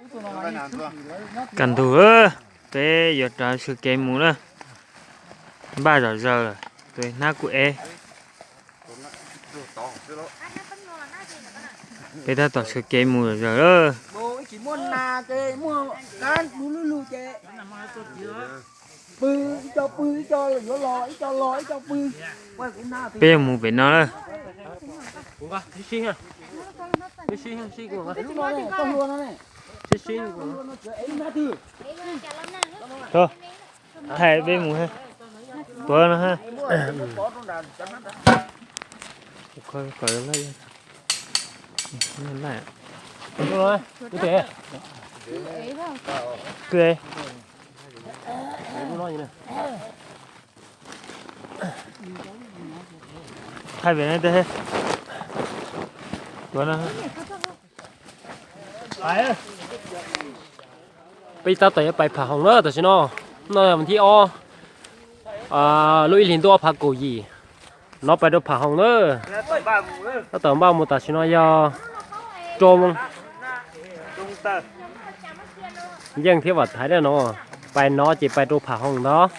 Kaj ntug, peb yuav rov sawv kev mus na. Npaj zom zaws lawm, tus hnab kuj ev. Peb tab tom sawv kev mus zom zaws lawm. Peb yuav mus pem no lawm. Thaij peb mus tuav no ha. Thaij pem no, tuav no. Peb tab tom yuav pais Pham Hoos na tam sim no. No yog vas thib ob lub ib hlis ntuj ob phav kaum yim. No pais rau Pham Hoos na. Tab tom npaj mus tam sim no yog rau Yeej thiab Vam Thaiv na no. Pais no ces pais rau Pham Hoos ntag.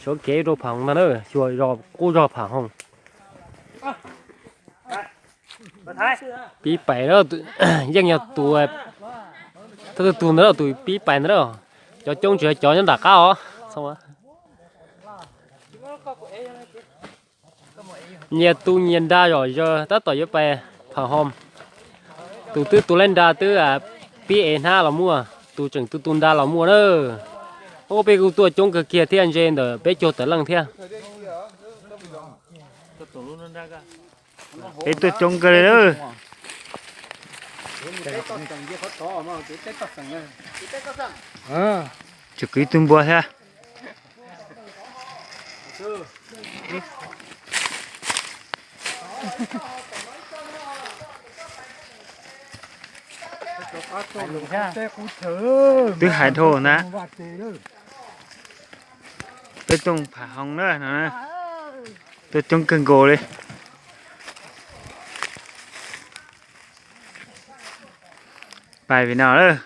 Sawv kev rau Pham Hoos ntag na, xyuas zos qub zog Pham Hoos. Pib pais, Yeej yog tus, tus ntawd tus pib pais ntawd. Cov coob tsis yog cov nyob nram qab os. Nyias tu nyias nra zom zaws tab tom yuav pais Pham Hoos. Tus twb tu leb nra twb pib ev hnab los muaj, tus tseem tu tu nra los muaj na. Ub, peb kuj tuaj coob kawg kiag thiab, ntshe ntawm peb caug tawm leej thiab. Peb tuaj coob kawg li lawm. Tseem kwv ib tug npua thiab. Twb hais dhau na. Peb tuaj Pham Hoos na no, tuaj coob kawg nkaus li. Pais pem no lawm.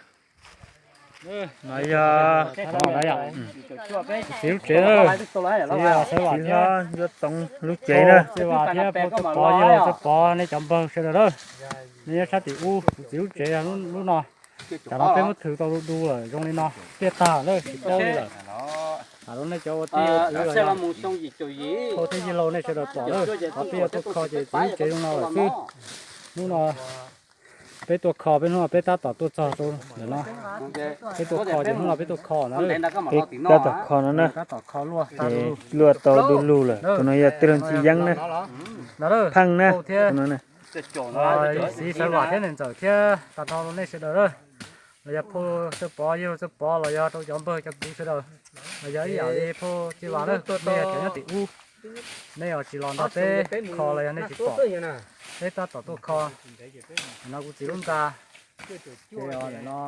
No yog txiv lub tsev na, txiv hlob Ntsuab Toov lub tsev na. Thiab Pov, Txawj Pov, yog Txawj Pov, nej cov npawg sawv daws na. Nej nyob sab tim ub, kuv txiv lub tsev yog lub no. Tam no peb muab thws tau du du lawm, zoo li no tiaj tag lawm, tsis paub li lawm. Tham rau nej cov ua tij ua kwv los yog, thiab yij laug nej sawv daws pom lawm, qhov peb yuav tuaj kho ces txiv lub tsev zoo no lawm xwb. Hnub no peb tuaj kho, peb hnub no peb tab tom tuaj txog rau ntawm no. Peb tuaj kho ces hnub no peb tuaj kho na. Peb tab tom kho no na. Tab tom kho luaj, luaj tau du lug lawm. Tus no yog tij laug Ntxhi Yeeb na. Pheej na, tus no na. Yawm txiv Xaiv Vam thiab niam ntxawm thiab tag nrho rau nej sawv daws na. Los yog phauj Txawj Pov, yawg Txawj Pov, los yog rau cov npawg cov kwv sawv daws, los yog ib yam li phauj Txij Vas na, nej yog cov nyob tim ub, nej yog tsis los nrog peb kho los yog nej tsis pom, peb tab tom tuaj kho. No kuv txiv lub nra, ces no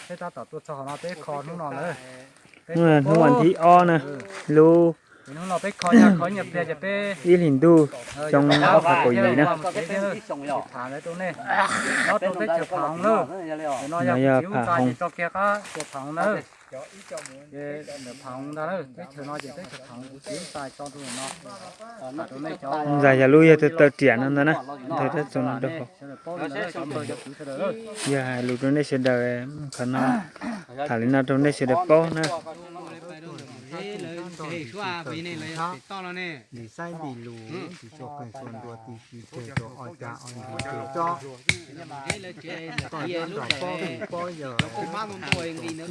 peb tab tom tuaj txog qhov no peb kho hnub no na. Hnub vas thib ob na, lub ib hlis ntuj xyoo ob phav kaum yim na. No yog Pham Hoos. Ntxawm yog lub yog taw riam no ntag na, ntawm tab txog no rau hauv. Yog hais lus rau nej sawv daws, qhov no tham li no rau nej sawv daws paub na. Ntim saib ntim lus, tsis tshua qees tshua ntuas, tib si tseg rau ob cag ob ncig tseg tsob. Koj nyob nram pob vij pob yawg, ib nyuag qe no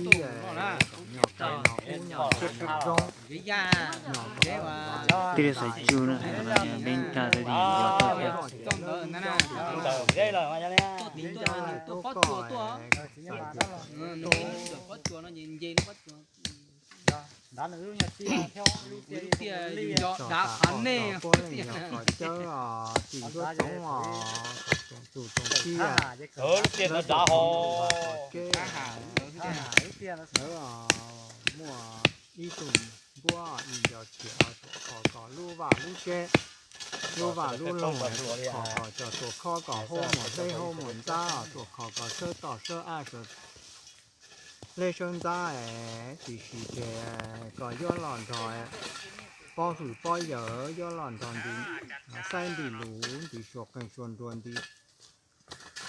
ub nyuag qe zoo. Tij laug Xaiv Tsu na, peb nrog tij laug Xaiv Tsu. Lub tiaj yog dav qhav nej, lub tiaj yog qhov cawb os, tim ntuaj tsoov os, qhov tsoov tus tsoov tiaj. Lub tiaj ntawd dav hos. Lub tiaj ntawd muaj ib tug npuab ib nco chiam os, tuam khos kom lub vaj lub tsev, lub vaj lub loog, tuam khos kom cov tuam khob kom haub muag hleb haub muag ntab, tuam khos kom sawb toj sawb ab sawv hleb sawb ntxab es tib si tseg kom yuav los nrog pob hwm pob yawm, yuav los nrog ntim xaib ntim lus, ntim suav qeej suav nruas, ntim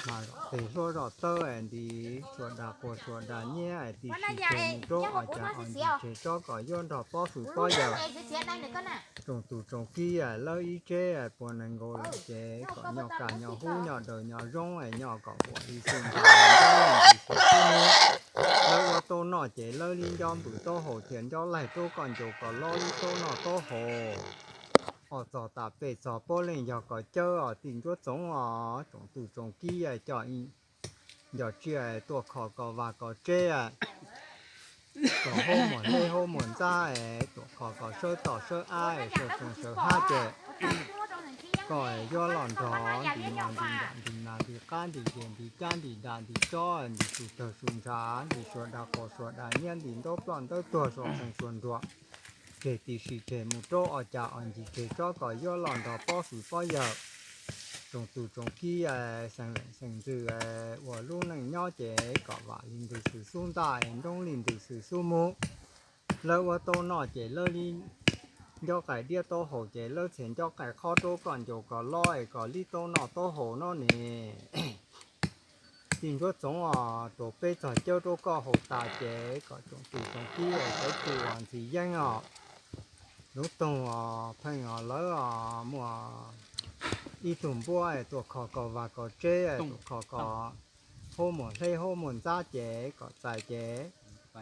mas zom tes hluab zom tawb es ntim suav dag quas suav dag nyiab es tib si tseg mus rau os cas os ntsis tseg tsob kom yuav nrog pob hwm pob yawm. Tsoom tus tsoom kib lawv ib tseb puas nees nkaus lawm ces kom nyob kaj nyob hub nyob daws nyob zoo es nyob kom huam li xwb ntag. Lawv ua tau noj ces lawv li nco npwm taub hau thiab nco laig rau koj ncaus kom loj li taub noj taub hau. Os txog tas pem txog pob leej yog kom cawb os tij ntsuab txoov os tsoom tus tsoom kib coj nco tsiaj tuaj kho kom vaj kom tsev, kom hauv muag hleb hauv muag ntxab es tuaj kho kom sawb toj sawb ab es sawb tsoog sawb hab ces koj yuav los nrog ntim no ntim nram ntim nas ntim qab ntim zes ntim cab ntim dam ntim tsob ntim su tawg su ntshav ntim suav dag quas suav dag nyiab ntim ntaub ploj ntaub tuag suav qeej suav nruas, tseg tib si tseg mus rau os cas os ntsis tseg tsob kom yuav los nrog pob hwm pob yawm. Tsoom tus tsoom kib xeem leej xeem ntxwv ua lub neej nyob ces kom vam li ntws xwm xub ntaj es nroo li ntws xwm xub mus. Lawv ua tau noj ces lawv li nco qais diab taub hau ces lawv txhia nco qais qhob rau koj ncaus kom loj es kom li taub noj taub hau no ne. Tij ntsuab txoov os, rau peb txog cawb rau koj haus tas ces kom tsoom tus tsoom kib es sawv tsuj ntxhi yeeb os. Lub toog os pheej os lawv os muaj ib tug npuab es tuaj kho kom vaj kom tsev es tuaj kho kom hauv muag hleb hauv muag ntxab ces kom txais ces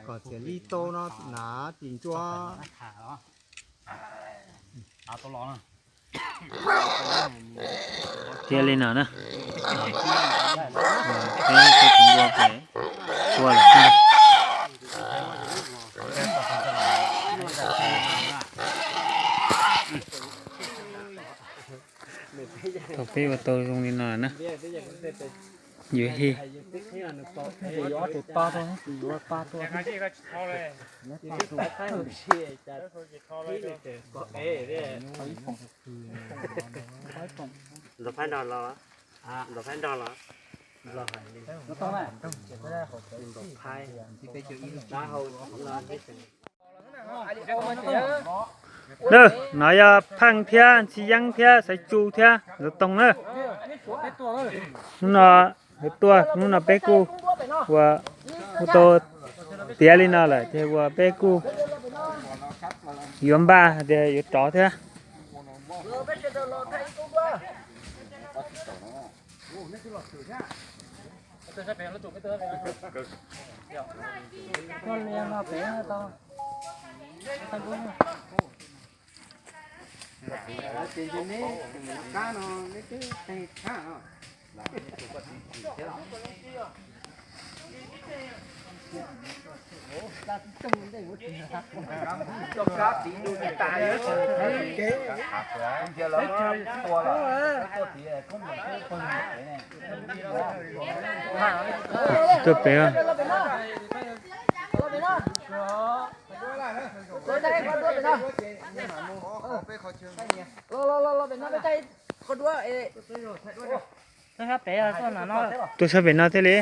kom txiav li taub no na tij ntsuab. Tiav li no na. Peb tus npua tua lawm xwb. Thaum peb ua tau zoo li no na, yuav hij. Nrog phaib nrog los, nrog phaib nrog los. Nab, no yog Pheej thiab Ntxhi Yeeb thiab Xaiv Tsu thiab Ntxawg Toog na. Hnub no lawv tuaj, hnub no peb kuj ua, ua tau tiav li no lawm ces ua peb kuj yuav npaj tias yuav rov thiab. Tsis tuaj pem. Tuaj sab pem no thiaj li.